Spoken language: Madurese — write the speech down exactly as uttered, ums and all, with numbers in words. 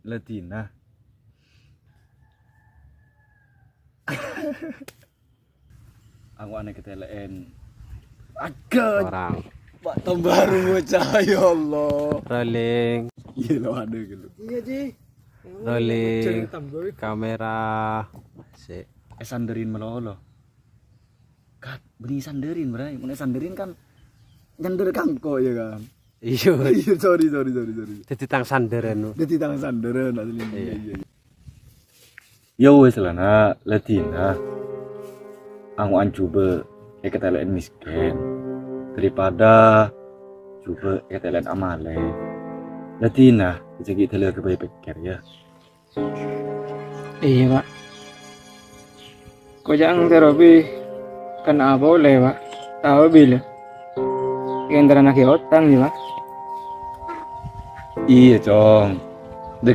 Ladina. Aku aneh keteleken. Agak. Orang. Pak Tombaru bocah, ya Allah. Rolling. Iya lo ada gitu. Iya, Ji. Rolling. Kamera. Sik. Eh, sanderin melolo. Kat, beni sanderin, Bray. Mun sanderin kan nyender kangko ya kan. Iya. Iya, sorry, sorry, sorry, sorry. Dadi tang sanderan. Dadi tang sanderan asli. Iya. Iya, iya. Ya wis lah, Nak, ladina. Ango'an jhubâ' èkatèlè'èn mèskèn daripada jhubâ' èkatèlè'èn amalè. Ladina, jhâ' ghi' dâlâ ghâbây pèkkèr, yâ. Iyâ, Pak. Koca'na terro bi' kan apa ollè, Pak? Tao bilâ? Èntarana ghi' otang, yâ, Pak. Iyâ, Cong.